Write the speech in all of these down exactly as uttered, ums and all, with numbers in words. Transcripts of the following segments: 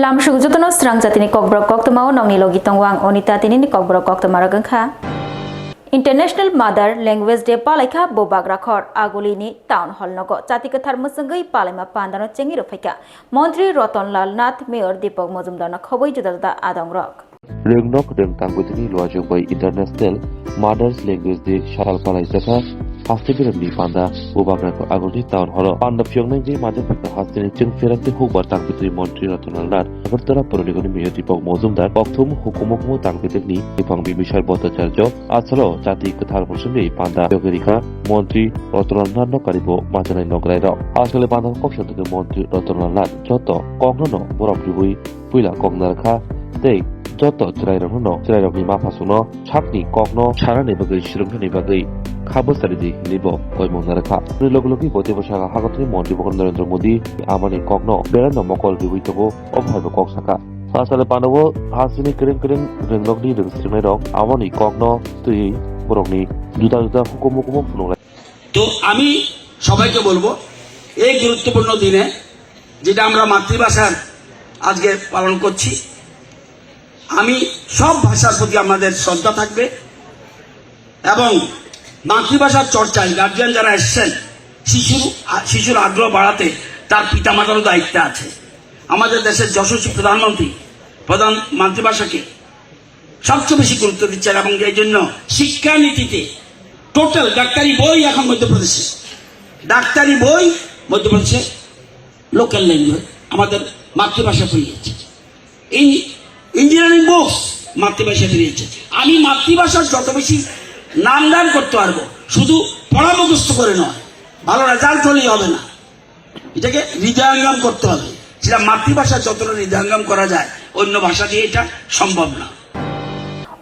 Lamsuk jotono srang jatini kokborok koktwmao nongni logi tongo ang Onita. Tinini kokborok koktwmarok wngkha: International Mother Language Day palaikha Bubagra khor Agulini Town Hall nogo. Chati kwthar mwchwngwi palaima pandano chengwi rwphaikha Montri Roton Lal Nath, Mayor Deepak Majumdarno khobwi juda juda adongrok. Rwngnok rwng tangkutini luajwk bai International Mothers Language Day sal palaijakha. Haste beremni panda Bubagra Agulni Town Hall o panda phiyoknai je majak phikha hasteni chwng pherangtwi hukbar tangkutini Montri Rotonlal Nath, Agartala Puranigarni Mayor Deepak Majumdar, kokthum hukumu hukumu tangkutini Bipang Bimbisar Bhattacharya, asalo chati kwthar mwchwngwi panda phiyogwi rikha Montri Rotonlal Nathno karibo majanai nograirok. Aswkle panda kok songthogo Montri Rotonlal Nath, joto kokno no borom rwui puila kok narwkha tei joto chwrairokno no chwrairokni maphasongno sakni kokno sanani bagwi swrwngthani bagwi kha bwcharidi hinwi bo koimung narwkha. Bini logi logi bo teibo sakha Hagotini Montri Bokor Narendra Modi amani kokno belai no mokol riwi tongo, o phaibo kok sakha. Sal sal pandao hasteni kwrwng kwrwng rwngnokni rwng swrwngnairok amani kokno twiwi borokni juda juda hukumu hukumu phunuknai. তো আমি সবাইকে বলবো, এই গুরুত্বপূর্ণ দিনে যেটা আমরা মাতৃভাষার আজকে পালন করছি, আমি সব ভাষার প্রতি আমাদের শ্রদ্ধা থাকবে এবং মাতৃভাষার চর্চায় গার্জিয়ান যারা এসছেন, শিশুর শিশুর আগ্রহ বাড়াতে তার পিতামাতারও দায়িত্ব আছে। আমাদের দেশের যশস্বী প্রধানমন্ত্রী প্রধান মাতৃভাষাকে সবচেয়ে বেশি গুরুত্ব দিচ্ছেন এবং এই জন্য শিক্ষানীতিতে টোটাল ডাক্তারি বই এখন মধ্যপ্রদেশে, ডাক্তারি বই মধ্যপ্রদেশে লোকাল ল্যাঙ্গুয়েজ, আমাদের মাতৃভাষা পড়িয়েছে। ইঞ্জিনিয়ারিং বুকস মাতৃভাষা পড়িয়েছে। আমি মাতৃভাষার যত বেশি নামদান করতে পারবো, শুধু পড়া মুখস্থ করে নয়, ভালো রেজাল্ট হলেই হবে না, এটাকে হৃদয়ঙ্গম করতে হবে। সেটা মাতৃভাষা যতটা হৃদয়ঙ্গম করা যায়, অন্য ভাষা দিয়ে এটা সম্ভব না।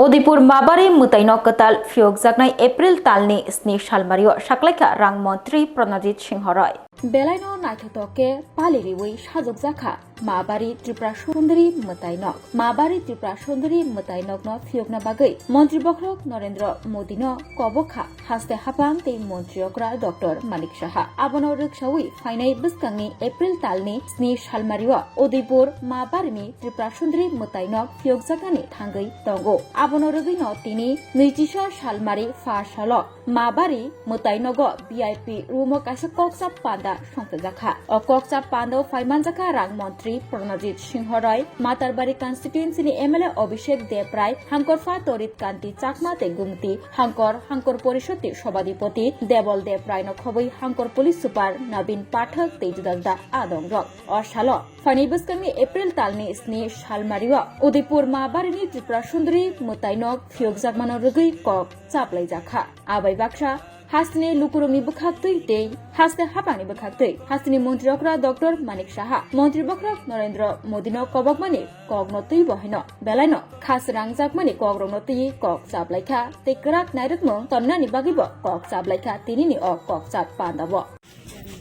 Udaipur Mabari mwtaino kwtal phiyokjaknai April talni sni salmario saklaikha rang montri Pranajit Singh Roy. Belaino naithotok khe pali riwi sajokjakha Mabari Tripura Sundari mwtainok. Mabari Tripura Sundari mwtainokno phiyokna bagwi Montri Bokhorok Narendra Modino kobokha haste haphang tei Montri okra Doctor Manik Saha. Abono rwksawi phainai bwskangni April talni sni salmario Udaipur Mabarini Tripura Sundari mwtainok phiyokjaknani thangwi tongo. Abono rwgwino tini nwichisa salmari pha salo Mabari mwtainogo V I P room o kaisa kokchap panda songchajakha. O kokchap pandao phaimanjakha rang montri Pranajit Singh Roy, Matarbari constituency ni M L A Abhishek Debrai, Hangkorpha Torit Kanti Chakma tei Gumti, Hangkor, Hangkor Porishod ni Sobadipoti Debol Debrai no khobwi Hangkor Police Super Nabin Pathak tei juda juda adongrok. O salo phainai bwskangni April talni sni salmario Udaipur Mabarini Tripura Sundari mwtainok phiyokjakmano rwgwi kok chaplaijakha. Abai baksa hasteni lukurokni bwkhaktwi tei haste haphangni bwkhaktwi hasteni montri okra Doctor Manik Saha, Montri Bokhorok Narendra Modino kobokmani kokno twibo haino belaino khas rangjakmani kokrokno twiwi kok chaplaikha tei kwrak nairwkmung tongnani bagwibo kok chaplaikha tinini o kokchap pandao.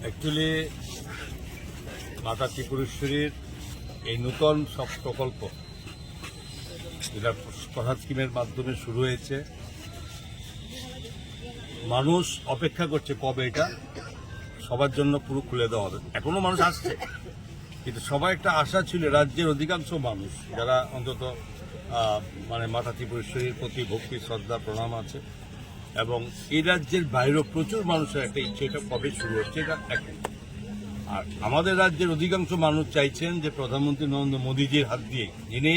Actually মাতা ত্রিপুরেশ্বরীর এই নূতন সব প্রকল্প, যেটা প্রসাদ স্কিমের মাধ্যমে শুরু হয়েছে, মানুষ অপেক্ষা করছে কবে এটা সবার জন্য পুরো খুলে দেওয়া হবে। এখনো মানুষ আসছে, কিন্তু সবার একটা আশা ছিল, রাজ্যের অধিকাংশ মানুষ যারা অন্তত আহ, মানে মাতা ত্রিপুরেশ্বরীর প্রতি ভক্তি শ্রদ্ধা প্রণাম আছে, এবং এই রাজ্যের বাইরেও প্রচুর মানুষের একটা ইচ্ছে, এটা কবে শুরু হচ্ছে, এটা এখন। আর আমাদের রাজ্যের অধিকাংশ মানুষ চাইছেন যে প্রধানমন্ত্রী নরেন্দ্র মোদীজির হাত দিয়ে, যিনি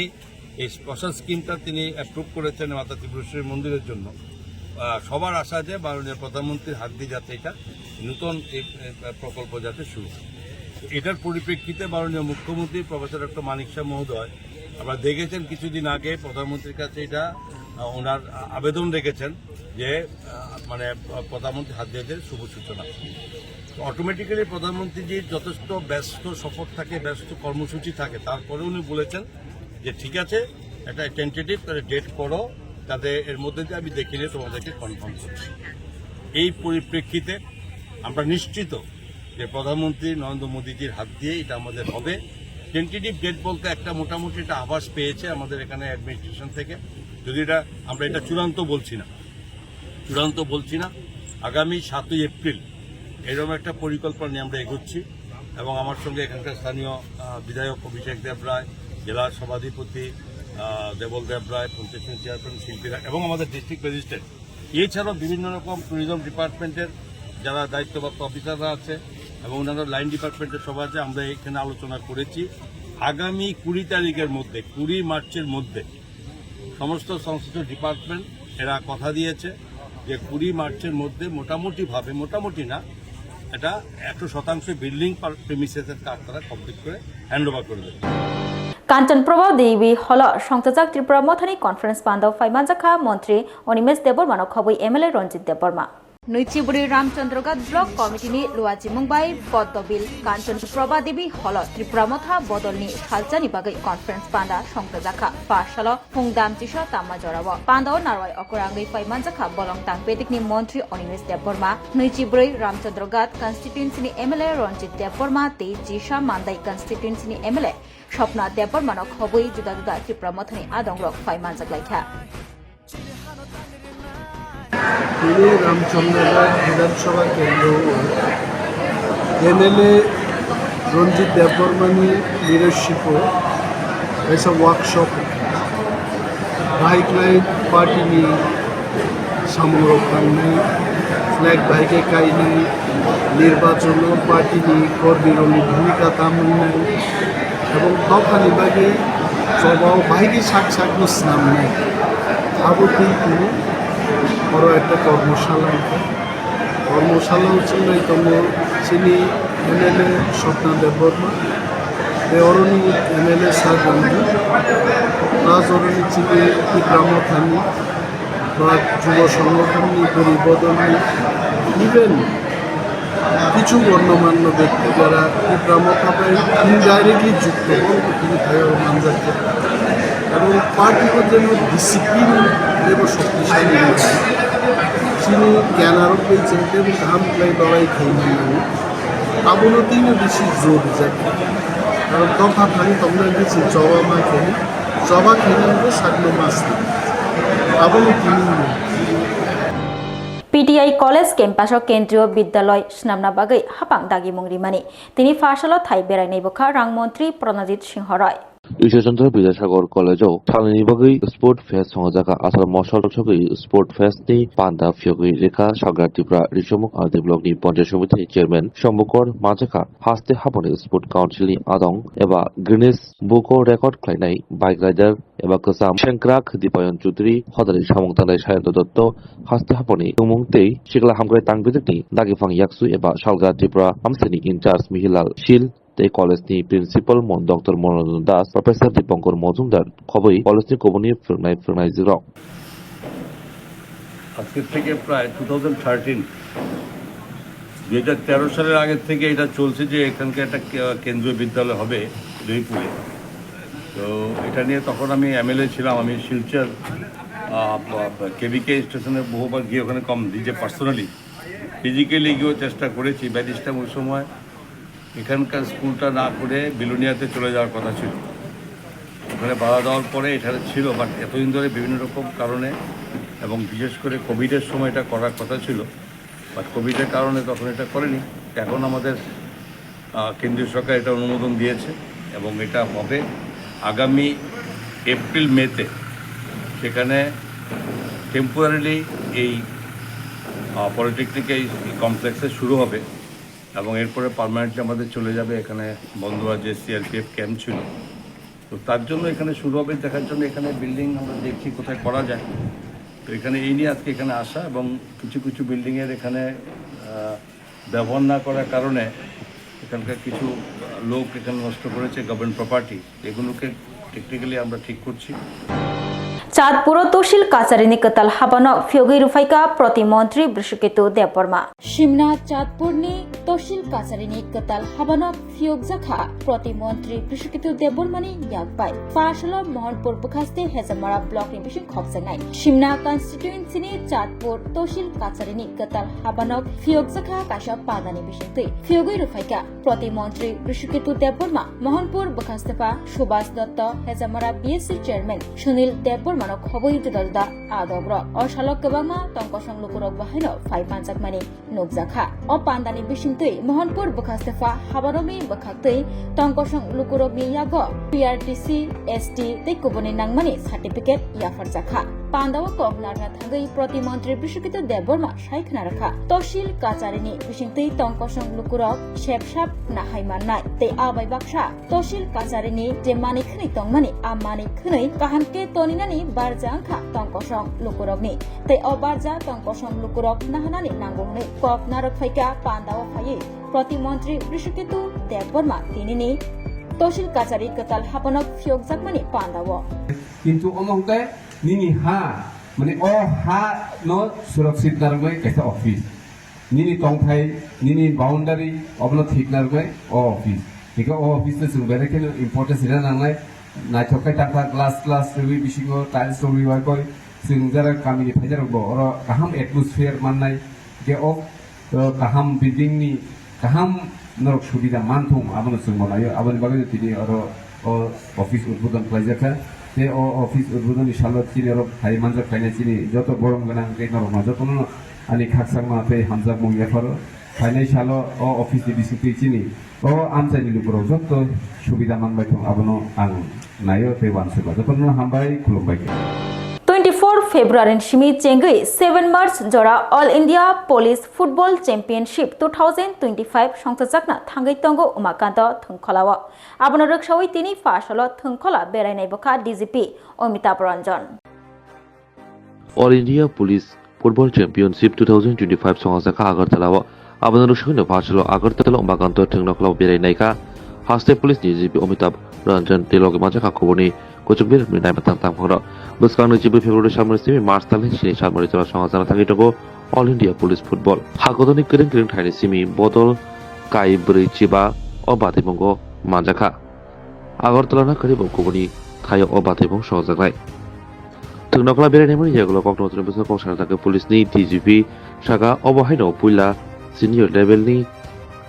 এই প্রসাদ স্কিমটা তিনি অ্যাপ্রুভ করেছেন মাতা ত্রিপুরেশ্বরী মন্দিরের জন্য, আহ, সবার আশা যে মাননীয় প্রধানমন্ত্রীর হাত দিয়ে যাতে এটা নতুন এই, এই প্রকল্প যাতে শুরু হয়। তো এটার পরিপ্রেক্ষিতে মাননীয় মুখ্যমন্ত্রী প্রফেসর ডক্টর মানিক শাহ মহোদয়, আপনারা দেখেছেন কিছুদিন আগে প্রধানমন্ত্রীর কাছে এটা, আহ, ওনার, আহ, আবেদন রেখেছেন যে, আহ, মানে, আহ, প্রধানমন্ত্রী হাত দিয়ে শুভ সূচনা। তো অটোমেটিক্যালি প্রধানমন্ত্রীজির যথেষ্ট ব্যস্ত সফর থাকে, ব্যস্ত কর্মসূচি থাকে, তারপরে উনি বলেছেন যে, "ঠিক আছে, একটা টেন্টেটিভ তাহলে ডেট করো, তাতে এর মধ্যে দিয়ে আমি দেখে নিয়ে তোমাদেরকে কনফার্ম করছি।" এই পরিপ্রেক্ষিতে আমরা নিশ্চিত যে প্রধানমন্ত্রী নরেন্দ্র মোদীজির হাত দিয়ে এটা আমাদের হবে। টেন্টেটিভ ডেট বলতে একটা মোটামুটি একটা আভাস পেয়েছে আমাদের এখানে অ্যাডমিনিস্ট্রেশন থেকে, যদি এটা, আমরা এটা চূড়ান্ত বলছি না, চূড়ান্ত বলছি না। আগামী সাতই এপ্রিল এরকম একটা পরিকল্পনা নিয়ে আমরা এগোচ্ছি এবং আমার সঙ্গে এখানকার স্থানীয়, আহ, বিধায়ক অভিষেক দেব রায়, জেলা সভাধিপতি আহ, দেবল দেব রায়, পঞ্চায়েত সমিতি চেয়ারম্যান শিল্পী রায় এবং আমাদের ডিস্ট্রিক্ট ম্যাজিস্ট্রেট, এছাড়াও বিভিন্ন রকম ট্যুরিজম ডিপার্টমেন্টের যারা দায়িত্বপ্রাপ্ত অফিসাররা আছে এবং অন্যান্য লাইন ডিপার্টমেন্টের সবাই আছে, আমরা এখানে আলোচনা করেছি। আগামী কুড়ি তারিখের মধ্যে, কুড়ি মার্চের মধ্যে সমস্ত সংশ্লিষ্ট ডিপার্টমেন্ট এরা কথা দিয়েছে যে কুড়ি মার্চের মধ্যে মোটামুটিভাবে, মোটামুটি না, এটা একশো শতাংশ বিল্ডিং প্রিমিসেসের কাজ তারা কমপ্লিট করে হ্যান্ড ওভার করে দেবে। Kanchan Prabha Devi Hall o songchajak Tripura Mothani conference panda o phaimanjakha Montri Animesh Debbarmano khobwi M L A Ranjit Debbarma. Nwichibrwi Ramchandra Ghat Block Committee ni luachimung bai Poddobil Kanchan Prabha Devi Hall o Tripura Motha bodolni salchani bagwi conference panda songchajakha. Phasalo phung damchisa tamma jorao. Pandao narwai okorangwi phaimanjakha bolong tangpetikni Montri Animesh Debbarma, nwichibrwi Ramchandra Ghat constituency ni M L A Ranjit Debbarma tei chisa Mandai constituency ni M L A Swapna Debbarmano khobwi juda juda Tripura Mothani adongrok phaimanjak laikha. Tini Ramchandra Ghat Bidhan Sabha Kendro o M L A Ranjit Debbarmani leadership o kaisa workshop, bike line party ni samung rok tangnai, flag bai khe kainai, nirbachon o party ni kormi rok ni bhumika tam wngnai, ebong dophani bagwi choba o bahai khe sak sak no swnamnai. Abo twi tini oro ekta kormosala wngkha. Kormosala o chwngnai tongo chini M L A Swapna Debbarma, tei oroni M L A Sir Ranjit, plus oroni chini Tipra Mothani ba Jubo Songothonni, Gori Bodolni, even কিছু গণ্যমান্য ব্যক্তি যারা Tipra Motha bai indirectly যুক্ত, বলতে তিনি ভাইও মানজাকে এবং পার্টিগত যেন ডিসিপ্লিন এবং শক্তিশালী রয়েছে। Chini জ্ঞানারোগ্য এই চিন্তা এবং ধাম প্লাই লড়াই খেয়ে নিয়ে abono tini bisi jor rijak, karon dopha thani tongna bisi choba ma khe, choba khe nang sakno mas abono tini. P T I College campus o Kendriyo Bidyaloi swnamna bagwi hapang dagimung rimani tini phasalo thai berainai bwkha rang montri Pranajit Singh Roy. Ishwar Chandra Bidyasagar College o salnini bagwi Sport Fest songjakha. Asal mosol sogwi Sport Fest ni panda phiyogwi rikha Salgra Tripura Risomung R D block ni Panchayat Samiti Chairman Sombukor Majekha, haste haboni Sport Council ni adong eba Guinness Book o record khlainai bike rider eba kwcham sengkrak Dipayon Chudri, hodari samung tangnai Sayanta Dotto, haste haboni tongmung tei sikla hamkrai tang bidikni dagipang yaksu eba Salgra Tripura Amsini in charge Mihilal Shil, tei college ni principal Mon-, Doctor Manoranjan Das, Professor Dipankar Mojumdar khobwi college ni kubuni phwrwngnai phwrwngnaijwk rok. আজকের থেকে প্রায় two thousand thirteen, দুই হাজার তেরো সালের আগের থেকে এটা চলছে যে এখানকে একটা কে-, কেন্দ্রীয় বিদ্যালয় হবে জয়পুরে। তো এটা নিয়ে তখন আমি এমএলএ ছিলাম, আমি শিলচর, আহ, কেভিকে স্টেশনে বহুবার গিয়ে ওখানে কম নিজে পার্সোনালি ফিজিক্যালি গিয়েও চেষ্টা করেছি। ব্যারিস্টার ওই সময় এখানকার স্কুলটা না করে বিলোনিয়াতে চলে যাওয়ার কথা ছিল, ওখানে বাধা দেওয়ার পরে এখানে ছিল, বাট এতদিন ধরে বিভিন্ন রকম কারণে এবং বিশেষ করে কোভিডের সময় এটা করার কথা ছিল, বাট কোভিডের কারণে তখন এটা করেনি। এখন আমাদের আহ, কেন্দ্রীয় সরকার এটা অনুমোদন দিয়েছে এবং এটা হবে আগামী এপ্রিল মেতে। সেখানে টেম্পোরারিলি এই আহ, পলিটেকনিক এই কমপ্লেক্সে শুরু হবে এবং এরপরে পার্মানেন্টলি আমাদের চলে যাবে। এখানে বন্দোয়া যে সিআরপিএফ ক্যাম্প ছিল, তো তার জন্য এখানে শুরু হবে, দেখার জন্য এখানে বিল্ডিং আমরা দেখছি কোথায় করা যায়। তো এখানে এই নিয়ে আজকে এখানে আসা এবং কিছু কিছু বিল্ডিংয়ের এখানে আহ, ব্যবহার না করার কারণে এখানকার কিছু লোক এখানে নষ্ট করেছে গভর্নমেন্ট প্রপার্টি, এগুলোকে টেকনিক্যালি আমরা ঠিক করছি। Chatpuro Tosil Kacharini kwtal habano phiyogwi rwphaikha Protimontri Brishuketu Debbarma. Simna Chatpurni Tosil Kacharini kwtal habano phiyokjakha Protimontri Brishuketu Debbarmani yakbai. Phasalo Mohanpur bwkhaste Hezamara block ni bising khopjaknai Simna constituency ni Chatpur Tosil Kacharini kwtal habano phiyokjakha kaisa pandani bisingtwi. Phiyogwi rwphaikha Protimontri Brishuketu Debbarma, Mohanpur bwkhastepha Subhas Dotto, Hezamara B S C chairman Sunil Debbarma, ano khobwi juda juda adok rok. O salo kwbangma tongkosong lukurok bo haino phai manjakmani nukjakha. O pandani bisingtwi Mohanpur bwkhastefa habarokni bwkhaktwi tongkosong lukurokni yago P R T C, S T tei kubuni nangmani certificate yapharjakha. Pandao kok narwkna thangwi Protimontri Biswaketu Debbarma sai khna rwkha. Tosil kacharini bisingtwi tongkosong lukurok sepsap nahai mannai tei abai baksa tosil kacharini je manwi khwnwi tongmani, a manwi khwnwi kaham khe toninani barja wngkha tongkosong lukurokni. Tei o barja tongkosong lukurok nahanani nango hwnwi kok narwk phaikha pandao phaiwi Protimontri Biswaketu Debbarma tinini tosil kachari kwtal habanok phiyokjakmani pandao. Kintu omo hwnkhe nini ha, mane o ha no surakshit narwknai kaisa office. Nini tongthai, nini boundary, obono thik narwknai o office. Hingkhe o office no chwng belai kheno importance rina nangnai. Naithok khe takha glass glass rwui bisingo tiles rwui bai koi chwng jara kamini phaijarokbo oro kaham atmosphere mannai. Hingkhe o, o kaham building ni kaham norok subida manthung abono chwng manaio. Aboni bagwi tini oro o office udbodon khlaijakha. Tei o office udbodon ni salo chini oro phai manjak phainai chini joto borom gwnang tei norokno jotono ani khakchangma tei hamjakmung yapharo. Phainai salo o office ni bisingtwi chini o amchaini lukurok joto subida manbai thung abono ang naio tei uansukha. Jotono hambai khulumbai khe. Twenty four February ni simi chengwi seven March jora All India Police Football Championship two thousand twenty-five songchajakna thangwi tongo Umakanto Thwngkholao. Abono rwksawi tini phasalo Thwngkhola berainai bwkha D G P Amitabh Ranjan. All India Police Football Championship two thousand twenty-five songchajakha Agartala o. Abono rwsugwino phasalo Agartala Umakanto Thwngkholao berainaikha. Haste Police ni D G P Amitabh Ranjan tei logi manjakha kubuini kuchuk birokni naima tang tangphongrok. Bwskangni chibwi February salmani simi March talni sini salmani jora songchajakna thangwi tongo All India Police Football. Hakotorni kwrwng kwrwng thaini simi bodol kai bwrwi chiba o bataimungo manjakha. Agartala na kwrwi bo kubuni thaio o bathaimung songjaknai. Thwngkhola berainaimani yagulo kokno tini bwskango kok sana thangkhe police ni D G P saka obo haino puila senior level ni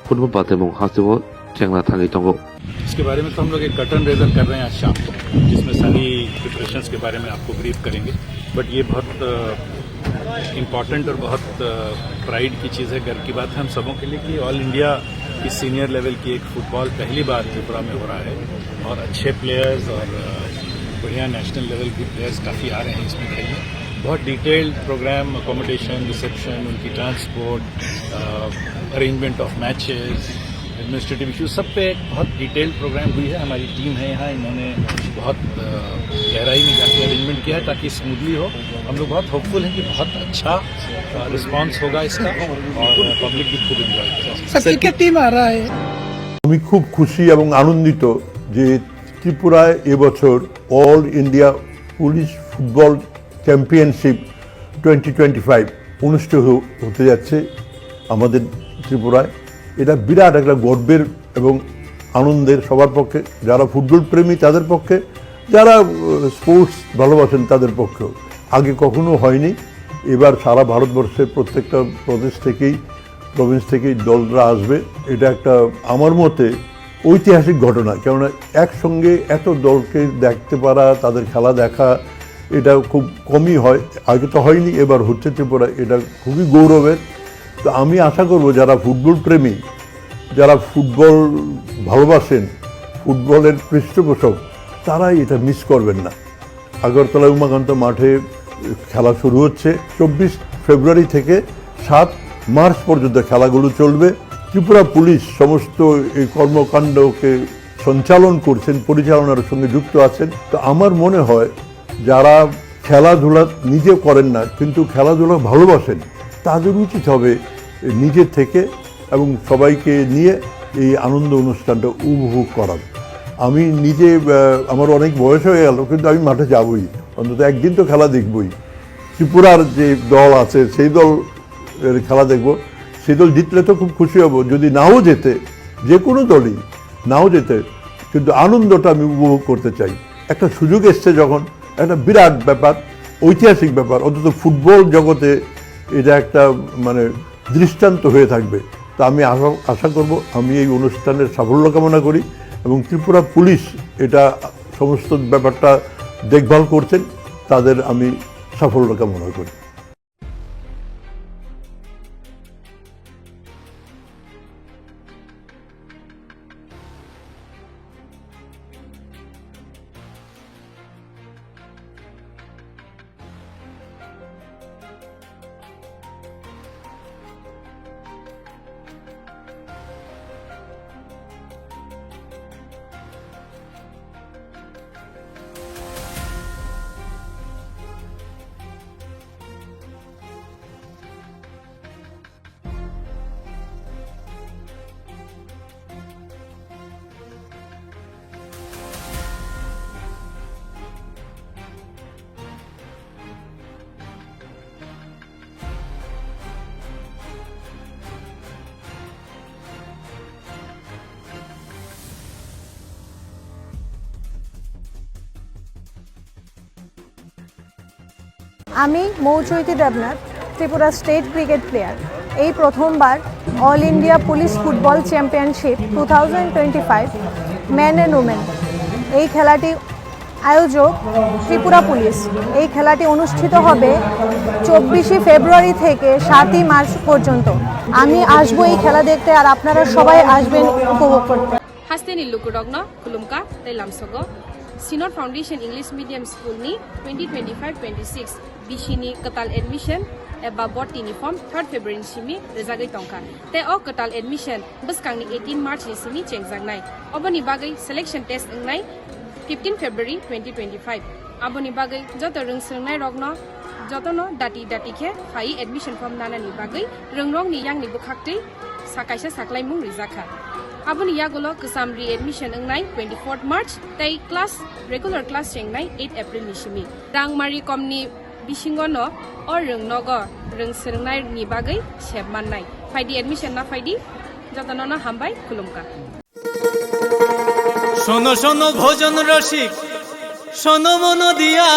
football bathaimung hasteo chengna thangwi tongo. इसके बारे में तो हम लोग एक curtain raiser कर रहे हैं आज शाम को, जिसमें सारी प्रिपरेशंस के बारे में आपको ब्रीफ करेंगे। बट ये बहुत इम्पॉर्टेंट और बहुत प्राइड की चीज़ है, गर्व की बात है हम सबों के लिए कि ऑल इंडिया की सीनियर लेवल की एक फुटबॉल पहली बार त्रिपुरा में हो रहा है और अच्छे प्लेयर्स और अ, बढ़िया नेशनल लेवल की प्लेयर्स काफ़ी आ रहे हैं इसमें खेलने। बहुत डिटेल्ड प्रोग्राम, अकोमोडेशन, रिसेप्शन, उनकी transport, arrangement of matches, administrative issue, सब पे एक बहुत डिटेल्ड प्रोग्राम हुई है। हमारी टीम है यहाँ, इन्होंने बहुत अ, गहराई में जाके अरेंजमेंट किया है ताकि स्मूथली हो। हम लोग बहुत होपफुल हैं कि बहुत अच्छा रिस्पॉन्स होगा इसका और पब्लिक भी खूब एंजॉय करेगी। सर, कितनी टीम आ रहा है? আমি খুব খুশি এবং আনন্দিত যে ত্রিপুরায় এবছর all India police football championship twenty twenty five অনুষ্ঠিত হ-, হতে যাচ্ছে আমাদের ত্রিপুরায়। এটা বিরাট একটা গর্বের এবং আনন্দের সবার পক্ষে, যারা ফুটবল প্রেমী তাদের পক্ষে, যারা, আহ, স্পোর্টস ভালোবাসেন তাদের পক্ষেও। আগে কখনো হয়নি। এবার সারা ভারতবর্ষের প্রত্যেকটা প্রদেশ থেকেই, প্রভিন্স থেকেই দলরা আসবে। এটা একটা, আমার মতে, ঐতিহাসিক ঘটনা। কেননা একসঙ্গে এত দলকে দেখতে পারা, তাদের খেলা দেখা, এটা খুব কমই হয়। আগে তো হয়নি, এবার হচ্ছে ত্রিপুরা, এটা খুবই গৌরবের। তো আমি আশা করব যারা ফুটবল প্রেমী, যারা ফুটবল ভালোবাসেন, ফুটবলের পৃষ্ঠপোষক, তারা এটা মিস করবেন না। আগরতলা উমাকান্ত মাঠে খেলা শুরু হচ্ছে চব্বিশ ফেব্রুয়ারি থেকে সাত মার্চ পর্যন্ত খেলাগুলো চলবে। ত্রিপুরা পুলিশ সমস্ত এই কর্মকাণ্ডকে সঞ্চালন করছেন, পরিচালনার সঙ্গে যুক্ত আছেন। তো আমার মনে হয় যারা খেলাধুলা নিজে করেন না কিন্তু খেলাধুলা ভালোবাসেন, তাদের উচিত হবে নিজে থেকে এবং সবাইকে নিয়ে এই আনন্দ অনুষ্ঠানটা উপভোগ করার। আমি নিজে, আহ, আমার অনেক বয়স হয়ে গেল, কিন্তু আমি মাঠে যাবই, অন্তত একদিন তো খেলা দেখবই। ত্রিপুরার যে দল আছে সেই দল এর খেলা দেখব। সেই দল জিতলে তো খুব খুশি হব, যদি নাও জেতে, যে কোনো দলই নাও জেতে, কিন্তু আনন্দটা আমি উপভোগ করতে চাই। একটা সুযোগ এসছে যখন, একটা বিরাট ব্যাপার, ঐতিহাসিক ব্যাপার, অন্তত ফুটবল জগতে এটা একটা, মানে, দৃষ্টান্ত হয়ে থাকবে। তা আমি আশা, আশা করব, আমি এই অনুষ্ঠানের সাফল্য কামনা করি এবং ত্রিপুরা পুলিশ এটা সমস্ত ব্যাপারটা দেখভাল করছেন। তাদের আমি সাফল্য কামনা করি। আমি Mouchaiti Debnath, Tripura state cricket player. এই প্রথমবার all India police football championship two thousand twenty five men and women এই খেলাটি আয়োজক ত্রিপুরা পুলিশ। এই খেলাটি অনুষ্ঠিত হবে চব্বিশে ফেব্রুয়ারি থেকে সাতই মার্চ পর্যন্ত। আমি আসবো এই খেলা দেখতে, আর আপনারা সবাই আসবেন উপভোগ করতে। Hasteni lukurokno khulumkha tei lamsogo Synod Foundation English Medium School ni twenty twenty-five twenty-six B C ni kwtal admission eba bhorti ni form third February ni simi rwjagwi tongkha. Tei o kwtal admission bwskangni eighteen March ni simi chengjaknai. Oboni bagwi selection test wngnai fifteen February twenty twenty-five. Aboni bagwi joto rwng swrwngnairokno jotono dati dati khe phai admission form nanani bagwi rwngrokni yangni bwkhaktwi sa kaisa saklaimung rijak kha. Aboni yagulo kwcham re-admission wngnai twenty-fourth March tei class, regular class chengnai eight April ni simi. Rangmari komni bisingono o rwng nogo rwng swrwngnaini bagwi sep mannai. Phaidi, admission na phaidi, jotonono hambai, khulumkha. শোনো শোনো ভোজন রসিক, শোনো মন দিয়া,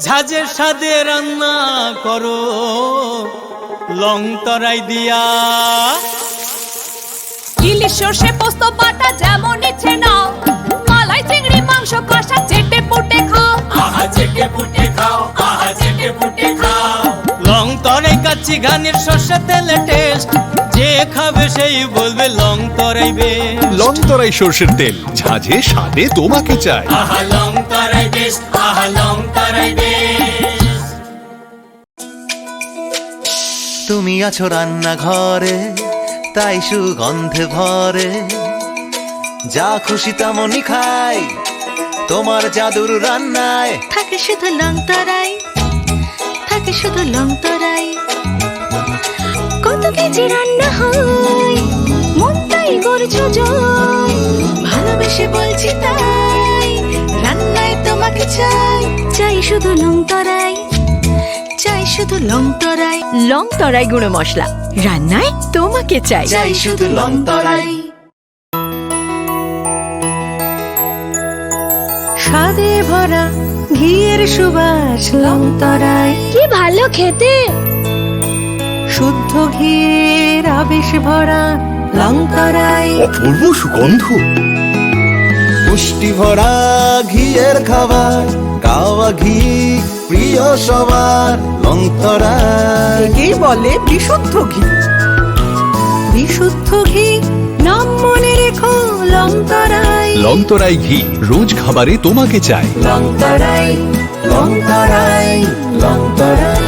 ঝাঁঝে স্বাদে রান্না করো লং তরাই দিয়া। ইলিশ সর্ষে পোস্ত বাটা যেমন ইচ্ছে নাও, মালাই চিংড়ি মাংস কষা চেটে পুটে খাও। আহা চেটে পুটে খাও, আহা চেটে পুটে খাও। লং তরাই কাচ্চি ঘানির সর্ষে তেলে টেস্ট, যে খাবে সেই বলবে লং তরাই বেস্ট। লং তরাই সর্ষের তেল, ঝাঁঝে স্বাদে তোমাকে চাই। আহা লং তরাই বেস্ট, আহা লং তরাই বেস্ট। তুমি আছো রান্নাঘরে, তাই সুগন্ধে ভরে। যা খুশি তেমনই খাই, তোমার জাদুর রান্নায়। থাকে শুধু লং তরাই, থাকে শুধু লং তরাই। কত কেজি রান্না হয়, মন তাই করছো জয়। ভালোবেসে বলছি তাই, রান্নায় তোমাকে চাই। চাই শুধু লং তরাই, চাই শুধু লং তরাই। লং তরাই গুঁড়ো মশলা, রান্নায় তোমাকে চাই। চাই শুধু লং তরাই। স্বাদে ভরা ঘিয়ের সুবাস লং তরাই। কি ভালো খেতে! শুদ্ধ ঘিয়ের আবেশ ভরা লং তরাই। অপূর্ব সুগন্ধ। পুষ্টি ভরা ঘিয়ের খাবার, গাওয়া ঘি প্রিয় সবার লং তরাই। একেই বলে বিশুদ্ধ ঘি। বিশুদ্ধ ঘি, নাম মনে রেখো লং তরাই। লং তরাই ঘি, রোজ খাবারে তোমাকে চাই। লং তরাই, লং তরাই, লং তরাই।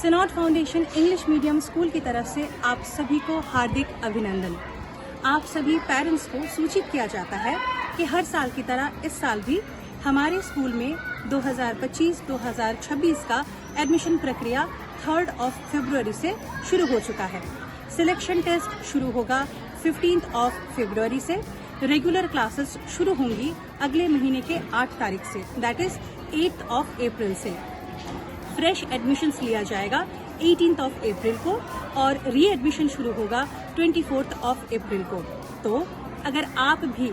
Synod Foundation English Medium School की तरफ से आप सभी को हार्दिक अभिनंदन। आप सभी पेरेंट्स को सूचित किया जाता है कि हर साल की तरह इस साल भी हमारे स्कूल में दो हज़ार पच्चीस दो हज़ार छब्बीस का एडमिशन प्रक्रिया थर्ड ऑफ फरवरी से शुरू हो चुका है। सिलेक्शन टेस्ट शुरू होगा फिफ्टींथ ऑफ फरवरी से। रेगुलर क्लासेस शुरू होंगी अगले महीने के आठ तारीख से, that is eighth of April से। फ्रेश एडमिशंस लिया जाएगा एटीन्थ ऑफ अप्रैल को और रीएडमिशन शुरू होगा ट्वेंटी फोर्थ ऑफ अप्रैल को। तो अगर आप भी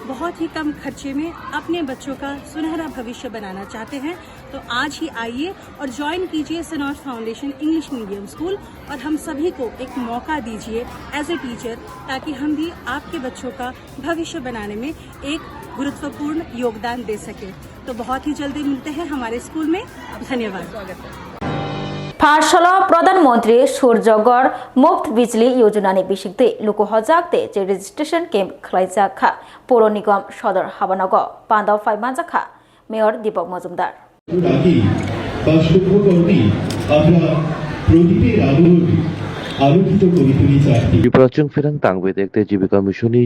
बहुत ही कम खर्चे में अपने बच्चों का सुनहरा भविष्य बनाना चाहते हैं तो आज ही आइए और ज्वाइन कीजिए सिनॉड फाउंडेशन इंग्लिश मीडियम स्कूल और हम सभी को एक मौका दीजिए एज ए टीचर, ताकि हम भी आपके बच्चों का भविष्य बनाने में एक गुरुत्वपूर्ण योगदान दे सके। तो बहुत ही जल्दी मिलते हैं हमारे स्कूल में। धन्यवाद। Pharsalo Pradhan Mantri Surjagor Muft Bijli Yojana ni bisingtwi luku hojak tei je registration camp khlaijak kha Puro Nigam Sodor Habanogo, Pandao phai manjak kha Mayor Deepak Majumdar. রাখি বা শুভ কর্মে আমরা প্রদীপের আলোয় আলোকিত করে তুলি চারটি। Tripura Chwng Pherang Tang Bedek tei Jibika Mission ni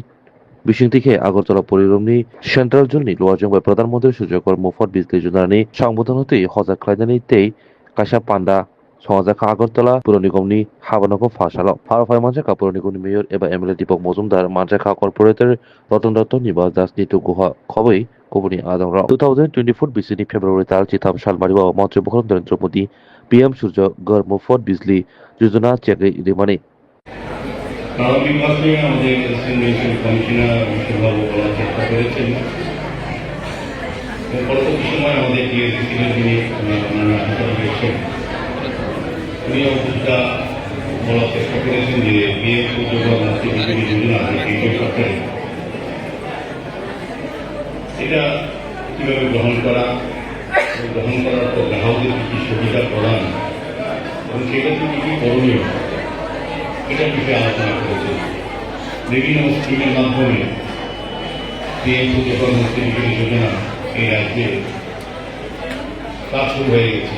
bisingtwi khe Agartala Poriromni Central Zone ni luajwng bai Pradhan Mantri Surjagor Muft Bijli Yojana ni sambudhano twi hojak khlainani tei kaisa panda songajak kha Agartala Puro Nigom ni habanogo pharsalo. Pharo phai manjak kha Puro Nigom ni Mayor eba M L A Deepak Majumdar, manjak kha Corporator Ratan Ratan Nibas Das, Nitu Guha khobwi kubuni adongrok. Two thousand twenty-four bisini February tal chitham salmari o Montri Bokrom Narendra Modi P M Surjagor Muft Bijli Yojana chegwi rimani. প্রারম্ভিক অবস্থায় আমাদের assistant municipal commissioner বিশ্বভাবু বলার চেষ্টা করেছেন এবং পরবর্তী সময় আমাদের ডিএসডিসি যিনি, আহ, ওনারা হাতে রেখেছেন, উনিও কিছুটা বলার চেষ্টা করেছেন যে বিএনপি যোগ মন্ত্রী বিজেপি যোজনা যে কেন্দ্রীয় সরকারের এটা কিভাবে গ্রহণ করা এবং গ্রহণ করার পর গ্রাহকদের কি কি সুবিধা প্রদান এবং সেক্ষেত্রে কি কি করণীয়, এটা বিষয়ে আলোচনা করেছেন। বিভিন্ন স্কিমের মাধ্যমে পিএম সূর্যঘর মুক্তি বিজলী যোজনা এই রাজ্যে কাজ শুরু হয়ে গেছে।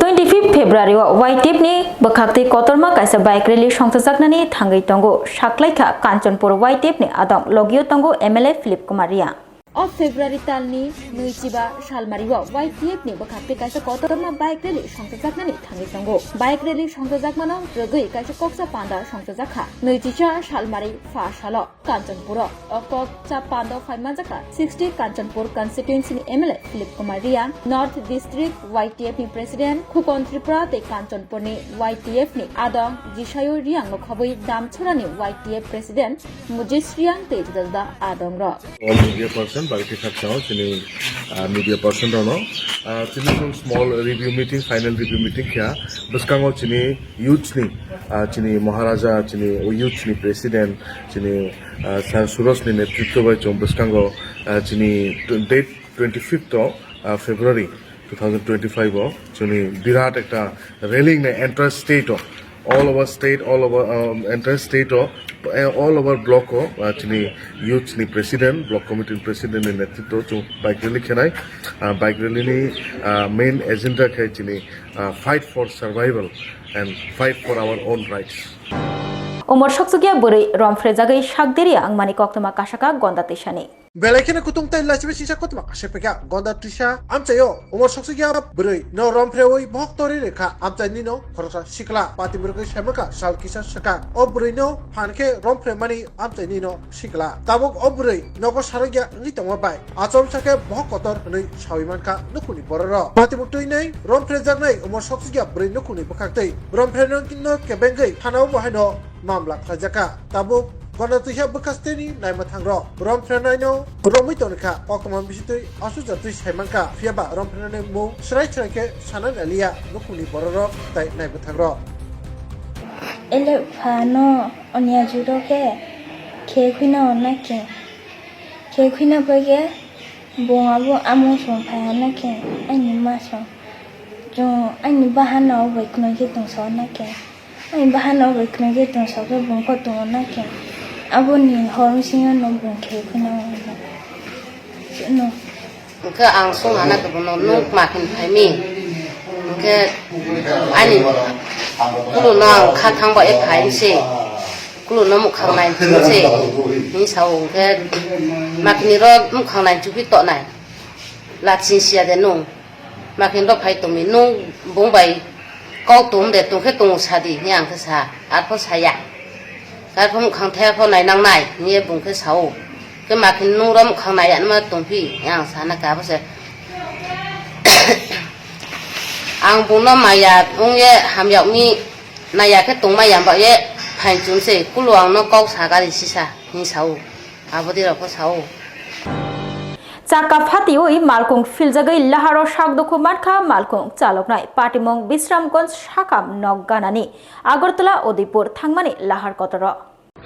Twenty fifth February o Y T F ni bwkhaktwi kotorma kaisa bike rally songchajaknani thangwi tongo, saklaikha Kanchanpur Y T F ni adong, logio tongo M L A Philip Kumar Reang. O February talni nwichiba salmari o Y T F ni bwkhaktwi kaisa kotorma bike rally songchajaknani thangwi tongo. Bike rally songchajakmano rwgwi kaisa koksa panda songchajakha nwichisa salmari pha salo. Kanchanpuro o kok cha pando phai manjakha sixty Kanchanpur constituency ni M L A Philip Kumar Reang, North District Y T F ni President Khukon Tripura tei Kanchanpur ni Y T F ni adong Jisayo Reang no khobwi Damchora ni Y T F President Mujis Reang tei juda juda adong rok. All media person, bagwi khe khakchangno chini, ah, media person rokno, ah, chini chwng small review meeting, final review meeting kha, bwskango chini youth ni, ah, chini Maharaja, chini o youth ni president, chini, ah, Sir Suraj ni netritwo bai chwng bwskango, ah, chini date twenty fifth o, ah, February two thousand twenty-five o chini birat ekta rally ni entire state o, all over state, all over, um, entire state o, eh, all over block o, ah, chini youth ni president, block committee ni president ni netritwo chwng bike rally khenai, ah, bike rally ni, ah, main agenda khe chini, ah, fight for survival and fight for our own rights. Umor sokchukya bwrwi romphre jagwi sakderi wngmani koktwma kasaka Gonda Tisani. Belai kheno kutung tei lachibai singsa koktwma kasek pekha Gonda Tisa amchaio umor sokchukya bwrwi no romphrewi bohok tori rekha amchaini no khoroksa sikla patimrwgwi saimaka sal kisa swkang o bwrwi no phan khe romphre mani amchaini no sikla. Tabuk o bwrwi nogo sarokya wngwi tongma bai achomsa khe bohok kotor hwnwi sawi mankha nukhungni bororok. Patimung twi nai romphrejaknai umor sokchukya bwrwi nukhungni bwkhaktwi romphrenani no kebengwi thanao bo haino mamla khlaijakha. Tabuk Gonda Tisa bwkhasteni naima thangrok romphrenaino romwi tongkha, koktwma bisitwi aswk jatwi saimankha, phiyaba romphrenani mung srai srai khe sanani aliya nukhungni bororok tei naima thangrok. Ele phano. Oni ajuro khe khe khuina honna khe, khe khuina pai khe bo abo amung song phai honna khe, ani ma song, chwng ani bahan o bai khwnwi khe tongsa honna khe, ani bahan o bai khwnwi khe tongsa khe bung kho tongo na khe, aboni hor bisingo no bung khe khuina honna. Chwngno. Hwnkhe ang sung hana khe bono nuk ma khin phaimi. Hwnkhe ani kuluno ang kha thangba e phaimse. Kuluno mukhang nai chumse. Hini sao hwnkhe makini ro mukhang nai chupi tonai. Laching siya de nung. Makini ro phai tongmi nung bung bai kok tum de tungkhe tung sadi hini ang khe sa. Arpho saya. Arpho mukhang thaya pho nainang nai, hingye bung khe sao. Khe makhin nung ro mukhang naiya nma tongphi, ang sana kha bose. Ang bungno maya wngye hamyakmi naiya khe tongma yamba ye phainchum se, kulu ang no kok sagari sisa, hing sao. Abodi rok pho sao. Chakka phatiwi malkhung philjagwi laharo sak dukhu mankha malkhung chaloknai patimung Bisramganj sakam nok ganani Agartala Udaipur thangmani lahar kotoro.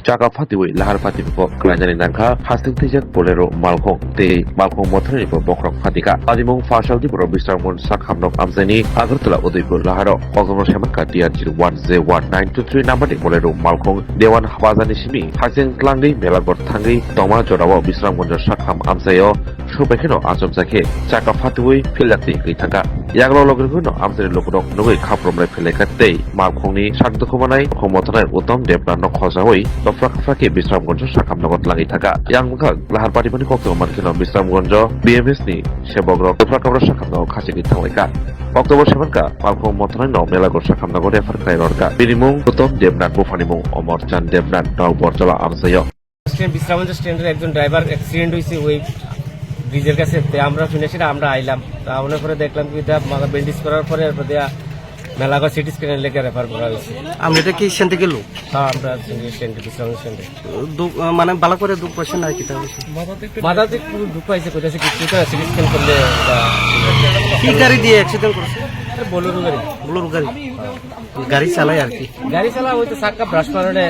Chaka phatiwi lahar phatibuko klainani nangkha, hasing twijak Bolero malkhung tei malkhung mothanani bo bokhorok phatikha. Ajimung Fasal Dipro Bisramganj sakhamnok amchaini Agartala Udaipur laharo October semanka T R zero one J one nine two three number ni Bolero malkhung Dewan Bazar ni simi hasing tlangwi Melaghor thangwi tongma jorao Bisramganj sakham amchaio Subai kheno achomsa khe chaka phatiwi philjak twi wngwi thangkha. Yagulo logirogwino amchaini lukurok nugwi khaprom lai philaikha tei malkhungni sak dukhumanai malkhung mothanai Uttom Debnath no khojaui dopra kapra khe Bisramganj sakhamnogo tlangwi thangkha. Yang bwkhak lahar patimani koktwma mankheno Bisramganj B M S ni sebokrok dopra kapra sakhamnogo khachigwi thanglaikha. October semanka malkhung mothanai no Melaghor sakhamnogo refer khlai rwkha. Bini mung Uttom Debnath, buphani mung Omor Chand Debnath, nok Borjola amchaio. Stand, Bishramganj স্ট্যান্ডের একজন driver accident হয়েছে ওই ব্রিজের কাছে। তো আমরা শুনে সেটা আমরা আইলাম, তা অনেক পরে দেখলাম কি এটা ব্যান্ডেজ করার পরে এরপর দিয়া মেলাঘর সিটি স্ক্যানের লেগে রেফার করা হয়েছে। আমরা এটা কি সেন্টে গেল? হ্যাঁ, আমরা স্ট্যান্ড, বিশ্রামগঞ্জ স্ট্যান্ডে। দু-, মানে বালা করে দুঃখ পাইছে না কি তা হয়েছে? মাথাতে একটু দুঃখ পাইছে, কোথায় কিছু সিটি স্ক্যান করলে বা কি গাড়ি দিয়ে অ্যাক্সিডেন্ট করেছে? বোলেরো গাড়ি। বোলেরো গাড়ি। গাড়ি চালায় আর কি। গাড়ি চালা ওই তো চাক্কা ব্রাশ মারণে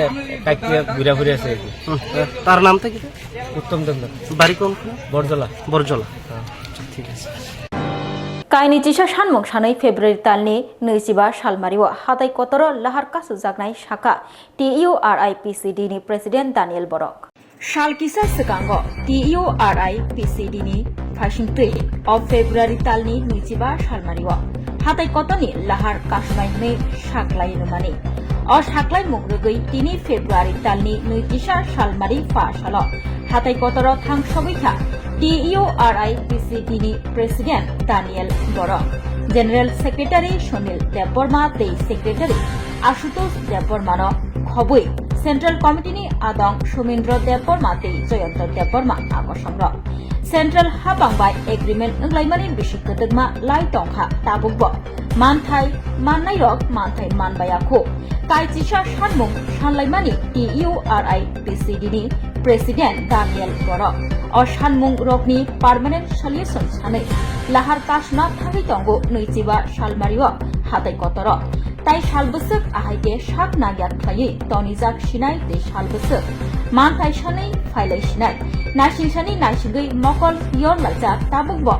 কাটিয়ে ঘুরে ঘুরে আছে আর কি। হুম। তার নাম থেকে? উত্তম দেবনাথ। বাড়ি কোন? বরজলা। বরজলা। হ্যাঁ। আচ্ছা, ঠিক আছে। Kaini chisa sanmung sanwi February talni nwichiba salmario hatai kotoro lahar kasujaknai sakha T U R I P C D ni President Daniel Borok. Sal kisa swkango T U R I P C D ni phaisingtwi o February talni nwichiba salmario hatai kotorni lahar kasumai hwnwi saklai nukmani. O saklaimung rwgwi tini February talni nwichisa salmari pha salo hatai kotoro thang sogwi kha T U R I P C D ni President Daniel Borok, General Secretary Sunil Debbarma tei Secretary Ashutosh Debbarmano khobwi Central Committee ni adong Sumindro Debbarma tei Jayanta Debbarma akosongrok. Central habang bai agreement wnglaimani bisi kwdwkma lai tongkha, tabukbo manthai mannairok manthai manbaya khu. Kaichisa sanmung sanlaimani T U R I P C D ni President Daniel Borok o sanmung rokni permanent solution sanwi lahar kasna thangwi tongo nwichiba salmario hatai kotoro. Tai sal bwswk ahai khe sak nangya khlaiwi tonijak sinai tei sal bwswk manthai sanwi phailai sinai. Naising sani naisingwi mokol yor laijak tabukbo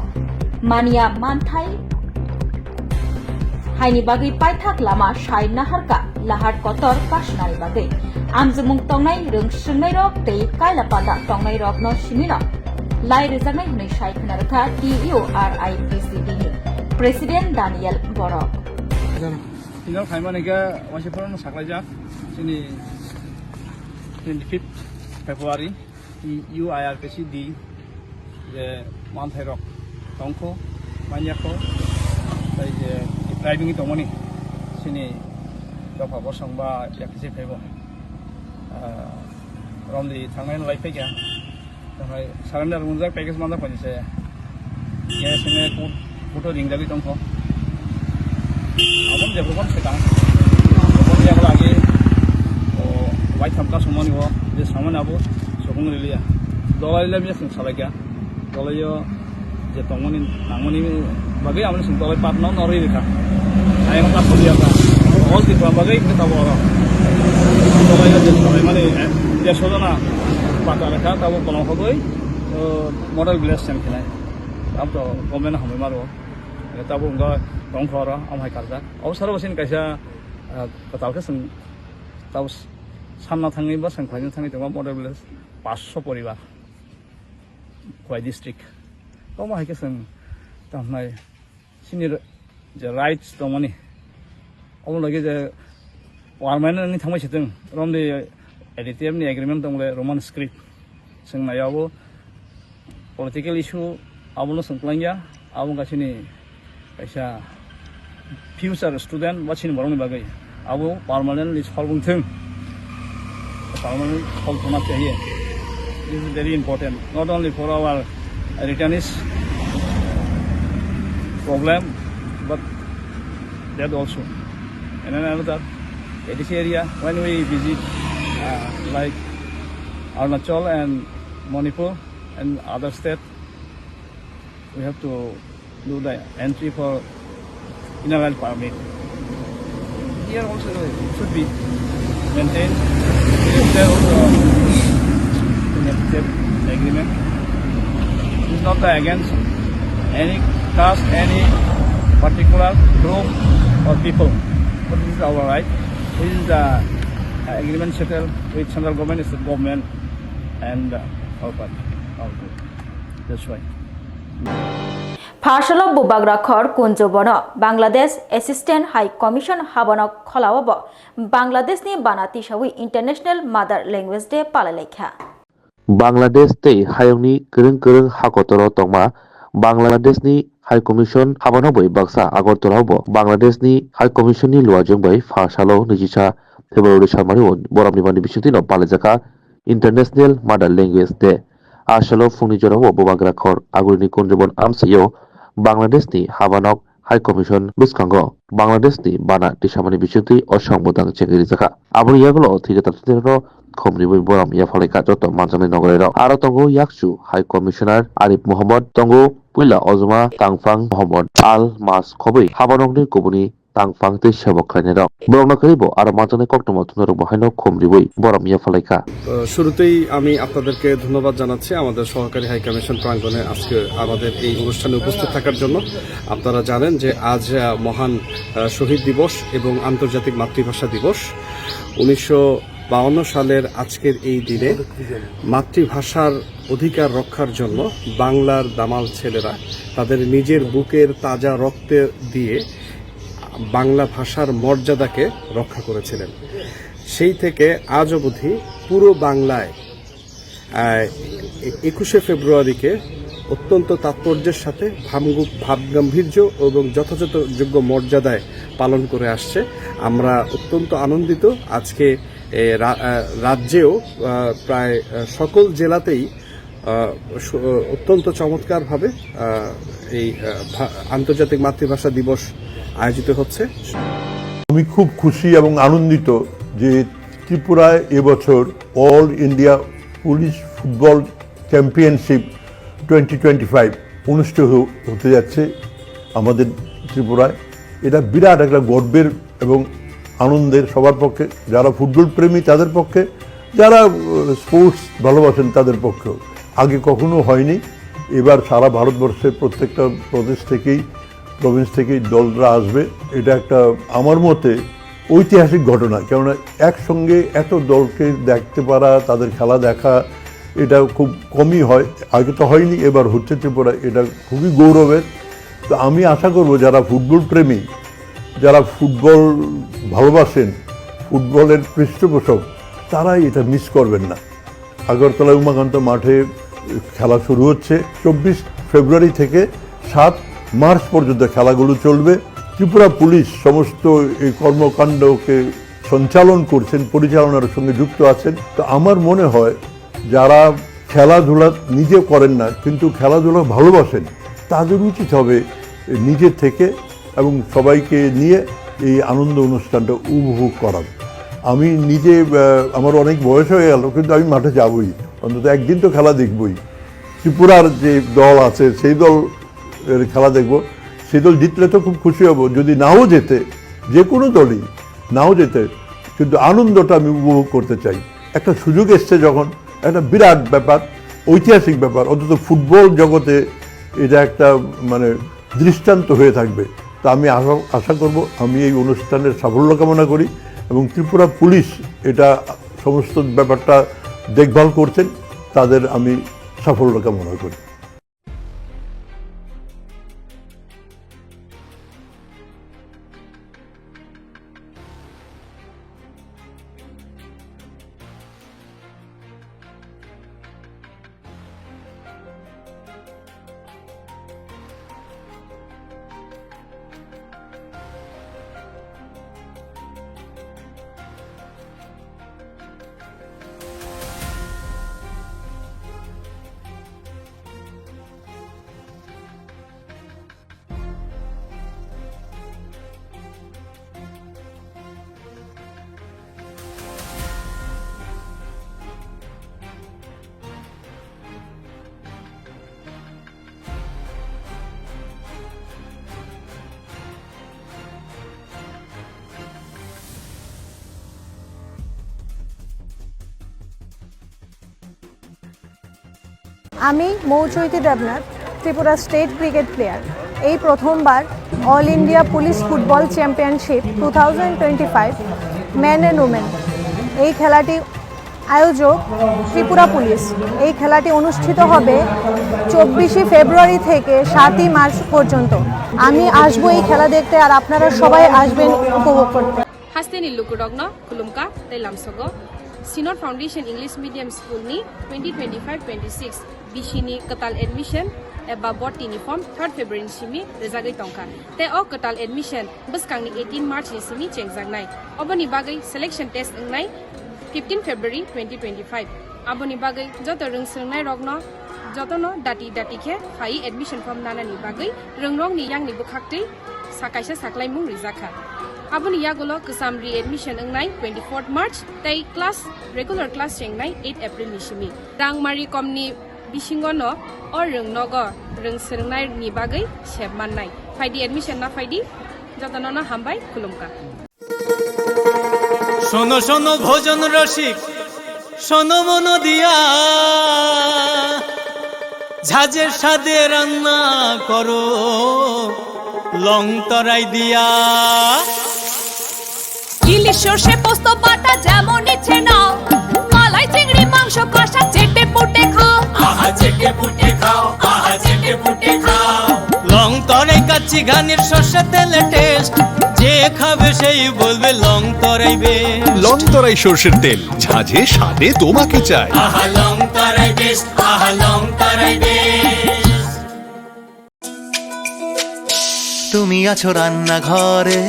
mania manthai haini bagwi paithak lama sai naharka lahar kotor kasnani bagwi. Amjwmung tongnai rwng swrwngnairok tei kaila panda tongnairokno simino lai rwjaknai hwnwi sai khna rwkha T U R I P C D ni President Daniel Borok. Final khaimani khe waisa phano saklaijak chini twenty fifth February. T U I R P C D je manthairok tongkho, manyakho, tai je depriving tongmani chini dopha bosong ba yakise phaibo, ah, romdi thangnai lai phaikha, tongkhai surrender munjak package manjak paisa. Khe sene kut-, kuto ringjagwi tongkho. Aboni jephru phano swkang. Aboni yago agi, o, waitham kasumani o, je samani abo subung riliya. Dolai le mia chwng salaikha. Dolaio je tongmani, nangmani bagwi aboni chwng dolai patno norwi rikha. Ayang ta khuliyakha. All Tripura bagwi khe tabo oro. Dolaio je salaimani, eh, dersho jona pata rikha, tabo kolom hogwi, o, model village sem khinai. Abo to government hamwi maro. Tabuk wngkha tongkha oro, omo hai karjak. Abo saro bo chini kaisa, ah, kwtal khe chwng tabuk sanna thangwi ba chwng khlaina thangwi tongo model village paanch sho poribar, Khowai district. Omo hai khe chwng tamo hwnai chini je rights tongmani, omo lagi je permanent wngwi thangbai se chwng, romdi A D T F ni agreement tong le Roman script. Chwng nai abo political issue abono chwng twlangya, abo wngkha chini kaisa future student ba chini borokni bagwi abo permanently solve wngthwng, permanent solve hona chahiye. This is very important, not only for our returnees problem, but that also. And then another, A D C area, when we visit, uh, like Arunachal and Manipur and other state, we have to do the entry for inner line permit. Here also it should be. maintain itself, uh, in a agreement. It's not against any caste, any particular group or people. But this is our right. This is the agreement settled with central government, state government, and, uh, our party, our group. That's why. Pharsalo bubagra khor Kunju bono Bangladesh Assistant High Commission habono kholao bo Bangladeshni bana tisawi International Mother Language Day palailaikha. Bangladesh tei hayungni kwrwng kwrwng hakotoro tongma Bangladeshni High Commission habono bai baksa Agartala bo Bangladeshni High Commissionni luajwng bai pharsalo nijisa February salmani boromni bani bisingtwino palaijakha International Mother Language Day. A salo phungni jorao bubagra khor Agurini Kunjubon amsaio Bangladeshni habanok High Commission bwskango Bangladeshni bana tisamani bisingtwi o samung bwtang chengwi rijakha. Aboni yagulo thwikhe tamsiterno khumriwi borom yaphalaikha joto manjaknai nogorairok. Aro tongo yakchu High Commissioner Arif Mohammad, tongo puila ojoma tangphang Mohammad Al Mas khobwi habanokni kubuni tangphang tei sebok khlainairok. Borokno kwrwi bo aro manjaknai koktwma thumnairokbo haino khumriwi borom yaphalaikha. আহ, শুরুতেই আমি আপনাদেরকে ধন্যবাদ জানাচ্ছি আমাদের সহকারী high commission প্রাঙ্গণে আজকে আমাদের এই অনুষ্ঠানে উপস্থিত থাকার জন্য। আপনারা জানেন যে আজ, আহ, মহান, আহ, শহীদ দিবস এবং আন্তর্জাতিক মাতৃভাষা দিবস। উনিশশো বাউন্ন সালের আজকের এই দিনে মাতৃভাষার অধিকার রক্ষার জন্য বাংলার দামাল ছেলেরা তাদের নিজের বুকের তাজা রক্তে দিয়ে বাংলা ভাষার মর্যাদাকে রক্ষা করেছিলেন। সেই থেকে আজ অবধি পুরো বাংলায়, আহ, এ-, একুশে ফেব্রুয়ারিকে অত্যন্ত তাৎপর্যের সাথে ভাবগু-, ভাবগাম্ভীর্য এবং যথাযথ যোগ্য মর্যাদায় পালন করে আসছে। আমরা অত্যন্ত আনন্দিত আজকে এ, রা-, আহ, রাজ্যেও, আহ, প্রায়, আহ, সকল জেলাতেই, আহ, সু-, আহ, অত্যন্ত চমৎকারভাবে, আহ, এই, আহ, ভা-, আন্তর্জাতিক মাতৃভাষা দিবস আয়োজিত হচ্ছে। আমি খুব খুশি এবং আনন্দিত যে ত্রিপুরায় এবছর all India police football championship twenty twenty five অনুষ্ঠিত হ-, হতে যাচ্ছে আমাদের ত্রিপুরায়। এটা বিরাট একটা গর্বের এবং আনন্দের সবার পক্ষে, যারা ফুটবল প্রেমী তাদের পক্ষে, যারা, আহ, স্পোর্টস ভালোবাসেন তাদের পক্ষেও। আগে কখনো হয়নি। এবার সারা ভারতবর্ষের প্রত্যেকটা প্রদেশ থেকেই, প্রভিন্স থেকেই দলরা আসবে। এটা একটা, আমার মতে, ঐতিহাসিক ঘটনা। কেননা একসঙ্গে এত দলকে দেখতে পারা, তাদের খেলা দেখা, এটা খুব কমই হয়। আগে তো হয়নি, এবার হচ্ছে ত্রিপুরা, এটা খুবই গৌরবের। তো আমি আশা করব যারা ফুটবল প্রেমী, যারা ফুটবল ভালোবাসেন, ফুটবলের পৃষ্ঠপোষক, তারা এটা মিস করবেন না। আগরতলা উমাকান্ত মাঠে খেলা শুরু হচ্ছে চব্বিশ ফেব্রুয়ারি থেকে সাত মার্চ পর্যন্ত খেলাগুলো চলবে। ত্রিপুরা পুলিশ সমস্ত এই কর্মকাণ্ডকে সঞ্চালন করছেন, পরিচালনার সঙ্গে যুক্ত আছেন। তো আমার মনে হয় যারা খেলাধুলা নিজে করেন না কিন্তু খেলাধুলা ভালোবাসেন, তাদের উচিত হবে নিজে থেকে এবং সবাইকে নিয়ে এই আনন্দ অনুষ্ঠানটা উপভোগ করার। আমি নিজে, আহ, আমার অনেক বয়স হয়ে গেল, কিন্তু আমি মাঠে যাবই, অন্তত একদিন তো খেলা দেখবই। ত্রিপুরার যে দল আছে সেই দল এর খেলা দেখব। সেই দল জিতলে তো খুব খুশি হব, যদি নাও জেতে, যে কোনো দলই নাও জেতে, কিন্তু আনন্দটা আমি উপভোগ করতে চাই। একটা সুযোগ এসছে যখন, একটা বিরাট ব্যাপার, ঐতিহাসিক ব্যাপার, অন্তত ফুটবল জগতে এটা একটা, মানে, দৃষ্টান্ত হয়ে থাকবে। তা আমি আশা, আশা করব, আমি এই অনুষ্ঠানের সাফল্য কামনা করি এবং ত্রিপুরা পুলিশ এটা সমস্ত ব্যাপারটা দেখভাল করছেন, তাদের আমি সাফল্য কামনা করি। আমি Mouchaiti Debnath, Tripura state cricket player. এই প্রথমবার all India police football championship two thousand twenty five men and women, এই খেলাটি আয়োজক ত্রিপুরা পুলিশ। এই খেলাটি অনুষ্ঠিত হবে চব্বিশে ফেব্রুয়ারি থেকে সাতই মার্চ পর্যন্ত। আমি আসবো এই খেলা দেখতে, আর আপনারা সবাই আসবেন উপভোগ করতে। Hasteni lukurokno khulumkha tei lamsogo Synod Foundation English Medium School ni twenty twenty-five twenty-six bisini kwtal admission eba botini form third February ni simi rwjagwi tongkha. Tei o kwtal admission bwskangni eighteen March ni simi chengjaknai. Oboni bagwi selection test wngnai fifteen February twenty twenty-five. Aboni bagwi joto rwng swrwngnairokno jotono dati dati khe phai admission form nanani bagwi rwngrokni yangni bwkhaktwi sa kaisa saklaimung rijakha. Aboni yagulo kwcham re-admission wngnai twenty-fourth March tei class, regular class chengnai eight April ni simi. Rangmari komni bisingono o rwng nogo rwng swrwngnaini bagwi sep mannai. Phaidi, admission na phaidi, jotonono hambai, khulumkha. শোনো শোনো ভোজন রসিক, শোনো মন দিয়া, ঝাঁঝে স্বাদে রান্না করো লং তরাই দিয়া। ইলিশ সর্ষে পোস্ত বাটা যেমন ইচ্ছে নাও, মালাই চিংড়ি মাংস কষা চেটে পুটে খাও। আহা চেটে পুটে খাও, আহা চেটে পুটে খাও। লং তরাই কাচ্চি ঘানির সর্ষে তেলে টেস্ট, যে খাবে সেই বলবে লং তরাই বেস্ট। লং তরাই সর্ষের তেল, ঝাঁঝে স্বাদে তোমাকে চাই। আহা লং তরাই বেস্ট, আহা লং তরাই বেস্ট। তুমি আছো রান্নাঘরে,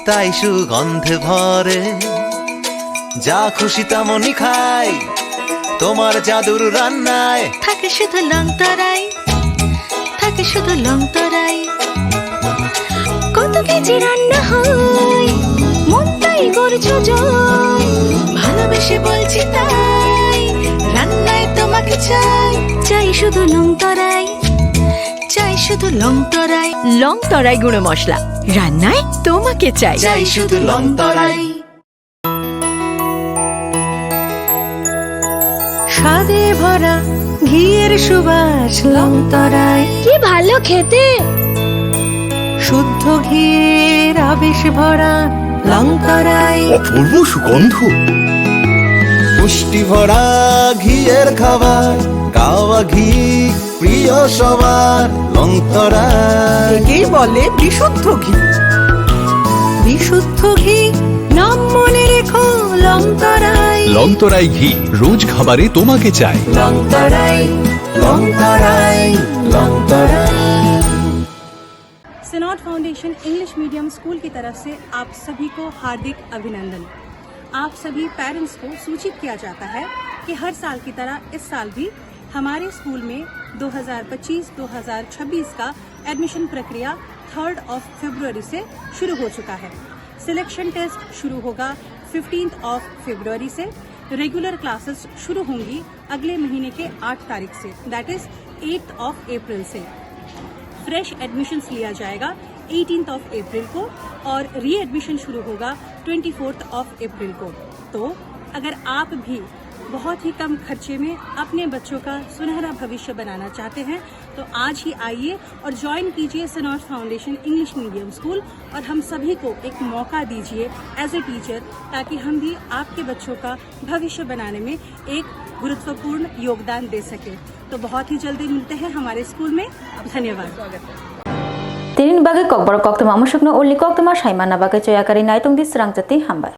তাই সুগন্ধে ভরে। যা খুশি তেমনই খাই, তোমার জাদুর রান্নায়। থাকে শুধু লং তরাই, থাকে শুধু লং তরাই। কত কেজি রান্না হয়, মন তাই করছো জয়। ভালোবেসে বলছি তাই, রান্নায় তোমাকে চাই। চাই শুধু লং তরাই, চাই শুধু লং তরাই। লং তরাই গুঁড়ো মশলা, রান্নায় তোমাকে চাই। চাই শুধু লং তরাই। স্বাদে ভরা ঘিয়ের সুবাস লং তরাই। কি ভালো খেতে! শুদ্ধ ঘিয়ের আবেশ ভরা লং তরাই। অপূর্ব সুগন্ধ। পুষ্টি ভরা ঘিয়ের খাবার, কাওয়া ঘি প্রিয় সবার লং তরাই। একেই বলে বিশুদ্ধ ঘি। বিশুদ্ধ ঘি, নাম মনে রেখো লং তরাই। লং তরাই ঘি, রোজ খাবারে তোমাকে চাই। লং তরাই, লং তরাই, লং তরাই। Synod Foundation English Medium School की तरफ से आप सभी को हार्दिक अभिनंदन। आप सभी पेरेंट्स को सूचित किया जाता है कि हर साल की तरह इस साल भी हमारे स्कूल में दो हज़ार पच्चीस दो हज़ार छब्बीस का एडमिशन प्रक्रिया थर्ड ऑफ फरवरी से शुरू हो चुका है। सिलेक्शन टेस्ट शुरू होगा फिफ्टींथ ऑफ फरवरी से। रेगुलर क्लासेस शुरू होंगी अगले महीने के आठ तारीख से, that is eighth of April से। फ्रेश एडमिशंस लिया जाएगा एटीन्थ ऑफ अप्रैल को और रीएडमिशन शुरू होगा ट्वेंटी फोर्थ ऑफ अप्रैल को। तो अगर आप भी बहुत ही कम खर्चे में अपने बच्चों का सुनहरा भविष्य बनाना चाहते हैं तो आज ही आइए और ज्वाइन कीजिए सिनॉड फाउंडेशन इंग्लिश मीडियम स्कूल और हम सभी को एक मौका दीजिए एज ए टीचर, ताकि हम भी आपके बच्चों का भविष्य बनाने में एक गुरुत्वपूर्ण योगदान दे सकें। तो बहुत ही जल्दी मिलते हैं हमारे स्कूल में। धन्यवाद। Tini bagwi kokborok koktwma musukno ulni koktwma saimana bagwi choya kari naitung di srang jati hambai.